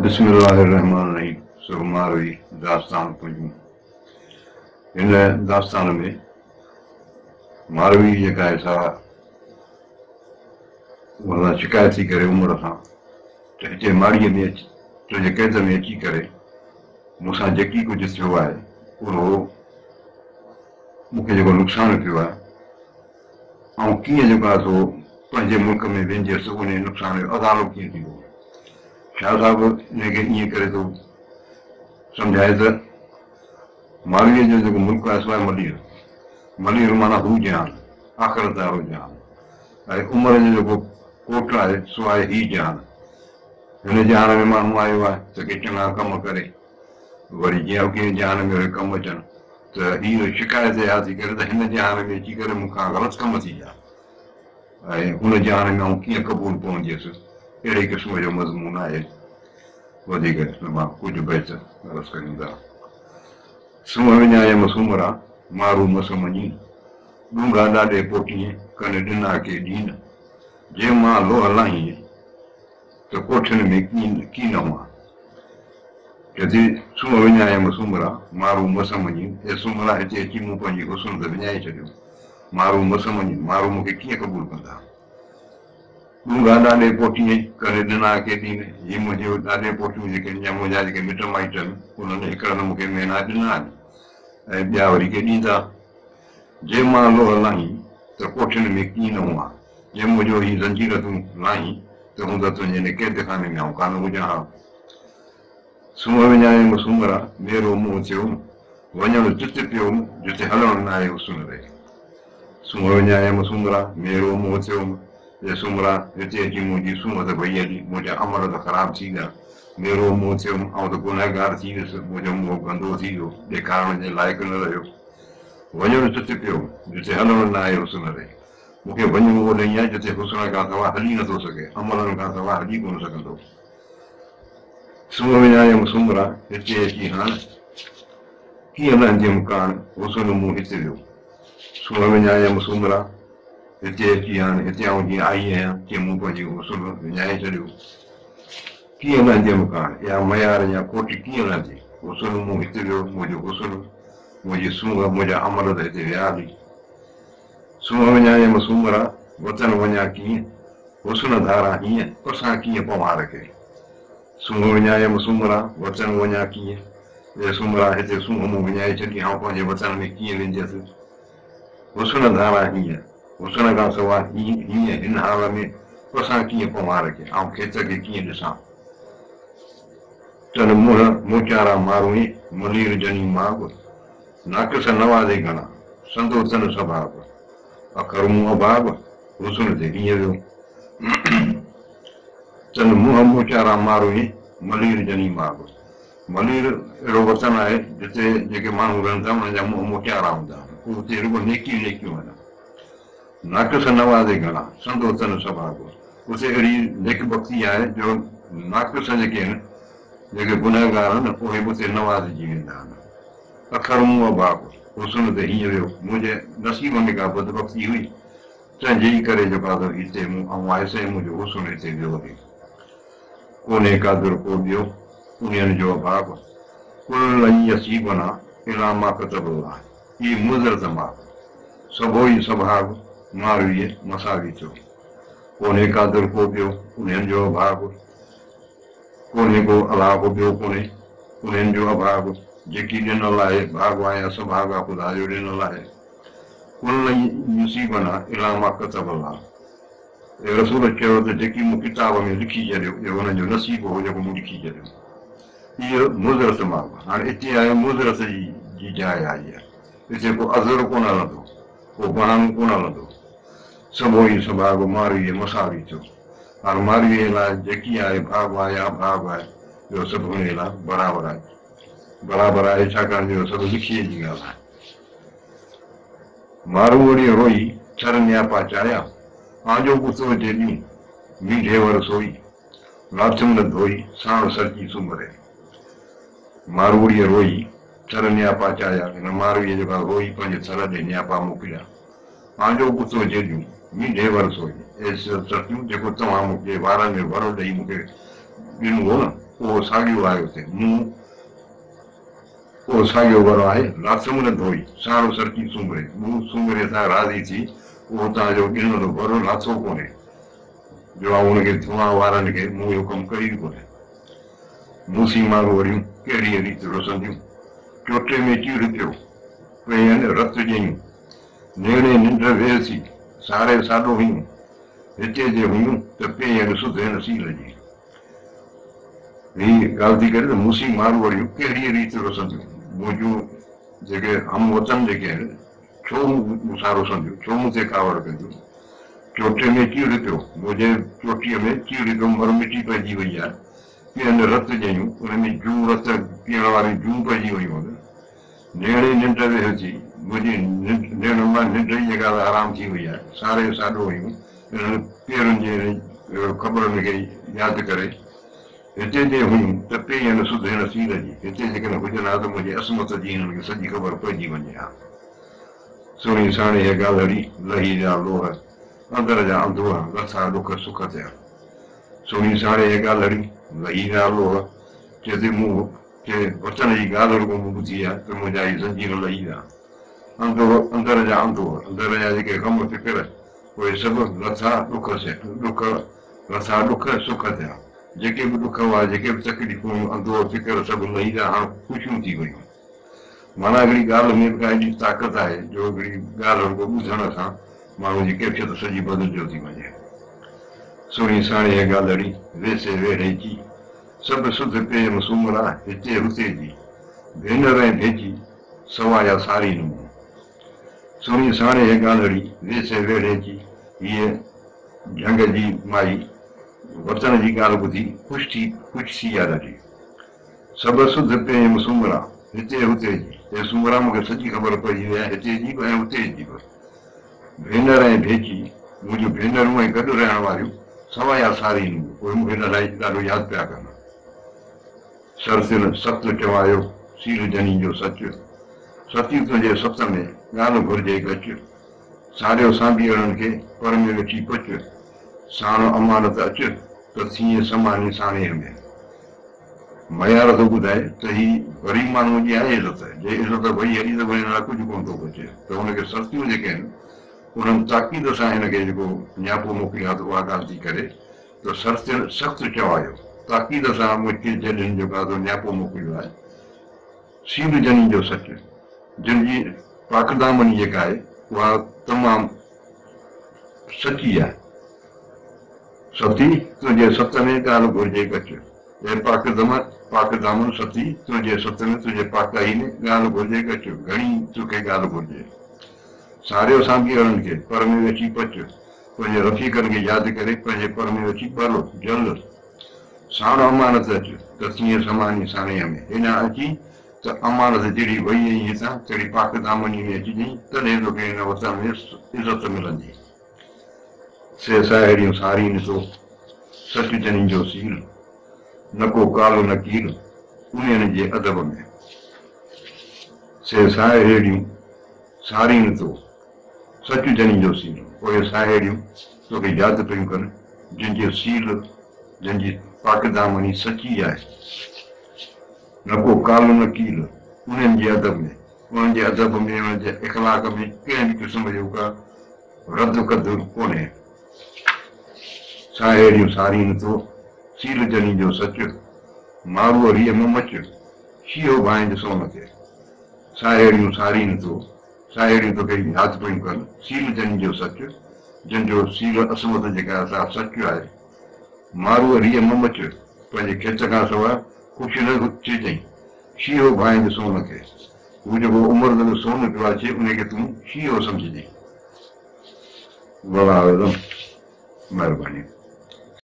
بسم الله الرحمٰن الرحيم سر ماروي داستان پنجون هن داستان ۾ ماروي جيڪا آهي سا ان سان شڪايت ٿي ڪري عمر سان ته هتي ماڙيء ۾ اچي تنهنجي قيد ۾ اچي ڪري مون سان جيڪي ڪجهه ٿيو آهي اهو مون کي جيڪو نقصان ٿيو آهي آئون ڪيئن جيڪو آهي سو پنهنجي ملڪ ۾ وينديس انهي نقصان جو ازالو ڪيئن ٿيندو؟ شاهه صاحب انهي کي ائين ڪري ٿو سمجهائي ته مارويء جو جيڪو ملڪ آهي سو آهي ملير. ملير معنيٰ هو جهان، آخرت وارو جهان ۽ عمر جو جيڪو ڪوٽ آهي سو آهي هي جهان. هن جهان ۾ ماڻهو آيو آهي ته ڪي چڱا ڪم ڪري وري جيئن ڪنهن جهان ۾ اهي ڪم اچن ته هيء شڪايت اها ٿي ڪري ته هن جهان ۾ اچي ڪري مون کان غلط ڪم ٿي ويا ۽ هن جهان ۾ آئون ڪيئن قبول پونديس. اهڙي قسم جو مضمون آهي. وڌيڪ هن مان ڪجهه بيت عرض ڪريون ٿا. سونهن وڃايم سومرا، مارو مس مڃين. ڏونگها ڏاڏي پوٽيين، ڪن ڏنا ڪي ڏين. جي مان لوهه لاهين، ته ڪوٺين ۾ ڪين هئان. چئي ٿي، سونهن وڃايم سومرا، مارو مس مڃين. اي سومرا، هتي اچي مون پنهنجي حسن ته وڃائي ڇڏيو. مارو مس مڃين، مارو مون کي ڪيئن قبول ڪندا؟ ڏونگها ڏاڏي پوٽيين، ڪن ڏنا ڪي ڏين. هي منهنجي ڏاڏي پوٽيون جيڪي آهن يا منهنجا جيڪي مٽ مائٽ آهن، انهن هڪڙن مون کي مهنا ڏنا آهن ۽ ٻيا وري ڪي ڏيندا. جي مان لوهه لاهين، ته ڪوٺين ۾ ڪين هئان. جي منهنجو هي زنجير تون لاهين، ته هوند تنهنجي هن قيدخاني ۾ آئون ڪانه هجان ها. سونهن وڃايم سومرا، ميرو منهن ٿيوم، وڃڻ جت پيوم، جتي هلڻ ناهي حسن ري. سونهن وڃايم سومرا، ميرو منهن ٿيوم، اي سومرا، هتي اچي منهنجي سونهن ته وئي هلي، منهنجا عمل ته خراب ٿي ويا. ميرو منهن ٿيوم، آئون ته گنهگار ٿي ويس، منهنجو منهن گندو ٿي ويو، ڏيکارڻ جي لائق نه رهيو. وڃڻ جت پيوم، جتي هلڻ ناهي حسن ري. مون کي وڃڻو اوڏانهن آهي، جتي حسن کان سواء هلي نٿو سگهي، عملن کان سواء هلي ڪونه سگهندو. سونهن وڃايم سومرا، هتي اچي هاڻ، ڪيئن لهنديم ڪاڻ، حسن مون هت ويو. سونهن وڃايم سومرا، هتي اچي هاڻ، هتي آئون جيئن آئي آهيان، تيئن مون پنهنجي حسن وڃائي ڇڏيو. ڪيئن لهنديم ڪاڻ، اها ميار يا کوٽ ڪيئن لهندي، حسن مون هت ويو، منهنجو حسن، منهنجي سونهن، منهنجا عمل ته هتي ويا هلي. سونهن وڃايم سومرا، وطن وڃان ڪيئن، حسن ڌاران هيئن، پسان ڪيئن پنهوار کي. سونهن وڃايم سومرا، وطن وڃان ڪيئن، اي سومرا هتي سونهن مون وڃائي ڇڏي، آئون پنهنجي وطن ۾ ڪيئن وينديس. حسن ڌاران هيئن، حسن کان سواء هيئن هن حال ۾، پسان ڪيئن پنهوار کي، آئون کيت کي ڪيئن ڏسان. تن منهن موچارا ماروئين، ملير جني ماڳ. ناقص نوازي گهڻا، سندو تن سڀاڳ. اکر مون اڀاڳ، حسن تي هيئن ويو. تن منهن موچارا ماروئين، ملير جني ماڳ. ملير اهڙو وطن آهي، جتي جيڪي ماڻهو رهن ٿا، انهن جا منهن موچارا هوندا آهن. اتي رڳو نيڪيون ئي نيڪيون آهن. ناقص نوازي گهڻا، سندو تن سڀاڳ. اتي اهڙي نيڪ بختي آهي جو ناقص جيڪي آهن، جيڪي گنهگار آهن، اهي به اتي نوازجي ويندا آهن. اکر مون اڀاڳ، حسن تي هيئن ويو. منهنجي نصيب ۾ ڪا بدبختي هئي، تنهن جي ئي ڪري جو قادر هتي مون آئون آيس ۽ منهنجو حسن هتي ويو هلي. ڪونهي قادر ڪو ٻيو، انهين جو اڀاڳ. قل لن يصيبنا الا ما ڪتب الله، اي مضر دماغ. سڀوئي سڀاڳ، مارويء مساوي ٿيو. ڪونهي قادر ڪو ٻيو، انهين جو اڀاڳ. ڪونهي ڪو الله ڪو ٻيو ڪونهي، انهين جو اڀاڳ، جيڪي ڏنل آهي، ڀاڳ آهي يا سڀاڳ آ خدا جو ڏنل آهي. قل لن يصيبنا الا ما ڪتب الله اي رسول چيو ته جيڪي مون ڪتاب ۾ لکي ڇڏيو اهو انهن جو نصيب هو جيڪو مون لکي ڇڏيو. اهو مضرت ماڳ هاڻي اتي آهي مضرت جي جاء آهي اها اتي ڪو عذر ڪونه هلندو ڪو بهانو ڪونه هلندو. سڀوئي سڀاڳ مارويء مساوي ٿيو. هر مارويء لاء جيڪي آهي ڀاڳ آهي يا اڀاڳ آهي، اهو سڀ انهيء لاء برابر آهي. برابر آهي ڇاڪاڻ جو اهو سڀ لکيء جي ڳالهه آهي. ماروئڙي روئي ٿر نياپا چايا، آنجو ڪتو جيڏيون، مينڍي ور سوئي، لاٿم نه ڌوئي، ساڻ سرڪي سومري. ماروئڙي روئي ٿر نياپا چايا، هن مارويء جيڪا روئي پنهنجي ٿر ڏي نياپا موڪليا. آنجو ڪتو جيڏيون، مينڍي ور سوئي. اي سرتيون، جيڪو توهان مون کي وارن ۾ ور ڏئي مون کي ڏنو هو نه، اهو ساڳيو آهي اتي. مون اهو ساڳيو ور آهي، لاٿم نه ڌوئي، ساڻو سرڪي سومري. مون سومري سان راضي ٿي اهو توهان جو ڏنل ور لاٿو ڪونهي، جو آئون ان کي ڌوئان وارن کي، مون اهو ڪم ڪيو ئي ڪونهي. مون سين ماروئڙيون ڪهڙيء ريت رسنديون؟ چوٽي ۾ چيڙهه پيو، پيئن رت ڄيون. نيڻي ننڊ ويهه ٿي، ساري ساڏو هيون. هتي جي هيون ته پيئن سڌ هن سيل جي. هي ڳالهه ٿي ڪري ته مون سين ماروئڙيون ڪهڙيء ريت رسنديون؟ منهنجون جيڪي هم وطن جيڪي آهن، ڇو مون سان رسنديون؟ ڇو مون تي ڪاوڙ ڪنديون؟ چوٽي ۾ چيڙهه پيو، منهنجي چوٽيء ۾ چيڙهه پيو، مر مٽي پئجي وئي آهي. پيئن رت ڄيون، ان ۾ جون رت پيئڻ واريون جون پئجي ويون آهن. نيڻي ننڊ ويهه ٿي، منهنجي نيڻن مان ننڊ ئي جيڪا حرام ٿي وئي آهي. ساري ساڏو هيون، انهن پيرن جي قبرن کي ياد ڪري. هتي جي هيون ته پيئن سڌ هن سير جي، هتي جيڪڏهن هجن ها ته منهنجي عصمت جي هنن کي سڄي خبر پئجي وڃي ها. سڻي ساڻيهه ڳالهڙي، لهي ويا لوهه، اندر جا اندوهه، لٿا ڏک سک ٿيا. سڻي ساڻيهه ڳالهڙي، لهي ويا لوهه، چئي ٿي مون کي وطن جي ڳالهه رڳو مون ٻڌي آهي ته منهنجا هي زنجير لهي ويا. اندوهه، اندر جا اندوهه، اندر جا جيڪي غم فڪر، اهي سڀ لٿا ڏک ڏک، لٿا ڏک سک ٿيا. جيڪي به ڏک هئا، جيڪي به تڪليفون هيون، اندوهه فڪر سڀ لهي ويا، هاڻ خوشيون ٿي ويون. معنيٰ هڪڙي ڳالهه ۾ به ڪا ايڏي طاقت آهي جو هڪڙي ڳالهه رڳو ٻڌڻ سان ماڻهوء جي ڪيفيت سڄي بدلجيو ٿي وڃي. سڻي ساڻيهه ڳالهڙي، ويسي ويڙهيچي، سڀ سڌ پيم سومرا، هتي هتي جي، ڀينر ۽ ڀيچي، سوا يا ساري نه مون. سڻي ساڻيهه ڳالهڙي، ويسي ويڙهيچي، هيء جهنگ جي مائي وطن جي ڳالهه ٻڌي خوش ٿي خوش ٿي آ ڏاڍي. سڀ سڌ پيم سومرا، هتي هتي جي. اي سومرا مون کي سڄي خبر پئجي وئي آهي، هتي جي به ۽ اتي جي به. ڀينر ۽ ڀيچي، منهنجون ڀينرون ۽ گڏ رهڻ واريون، سوا يا ساري نون، اهي مون کي ڏاڍا ڏاڍو ياد پيا ڪن. سرتين ست چوايو، سيل جني جو سچ. ستي تنهنجي ست ۾، ڳالهه گهرجي ڳچ. ساريو سانڀيئڙن کي، پر ۾ ويٺي پچ. ساڻ امانت اچ، ته ٿئين سماني ساڻيهه ۾. معيار ٿو ٻڌائي ته هي غريب ماڻهوء جي آهي عزت، جي عزت وئي هلي ته وري هن لاء ڪجهه ڪونه ٿو بچي ته هن کي سختيون جيڪي آهن انهن تاڪيد سان هن کي جيڪو نياپو موڪليو آهي ته اها ڳالهه ٿي ڪري ته سرتين سخت چوايو تاڪيد سان مون کي جڏهن جيڪو آهي سو نياپو موڪليو آهي سيل جنين جو سچ جن جي پاڪدامني جيڪا آهي اها تمام سچي آهي. ستي، تنهنجي ست ۾ ڳالهه گهرجي ڳچ. اي پاڪ دم، پاڪ دامن ستي، تنهنجي ست ۾، تنهنجي پاڪائي ۾ ڳالهه گهرجي ڳچ، گهڻي توکي ڳالهه گهرجي. ساريو سانڀيئڙن کي، پر ۾ ويٺي پچ. پنهنجي رفيقن کي ياد ڪري، پنهنجي پر ۾ ويٺي ٻر، جل. ساڻ امانت اچ، ته ٿئين سماني ساڻيهه ۾. هيڏانهن اچين، ته امانت جهڙي وئي ۽ هتان، تهڙي پاڪ دامني ۾ اچجئين، تڏهن توکي هن وطن ۾ عزت ملندي. سي ساهيڙيون سارين سو، سچ جنين جو سيل، نه ڪو ڪال نه ڪيل، انهين جي ادب ۾. سي ساهيڙيون سارين تو، سچ جنين جو سيل، اهي ساهيڙيون توکي ياد پيون ڪن، جن جي سيل، جن جي پاڪدامني سچي آهي. نه ڪو ڪال نه ڪيل، انهين جي ادب ۾. انهن جي ادب ۾، انهن جي اخلاق ۾ ڪنهن به قسم جو ڪا رد ڪد ڪونهي. ساهيڙيون سارين ٿو، سيل جني جو سچ، ماروء ريء م مچ، شيهو ڀانئج سون کي. ساهيڙيون سارين ٿو، ساهيڙيون توکي ياد پيون ڪن، سيل جني جو سچ، جن جو سيل عصمت جيڪا آهي سا سچ آهي. ماروء ريء م مچ، پنهنجي کيت کان سواء خوش نه ٿجئين، شيهو ڀانئج سون کي. هو جيڪو عمر تنهنجو سون پيو آڇي، انهيء کي تون شيهو سمجهجين. والله اعلم. مهرباني.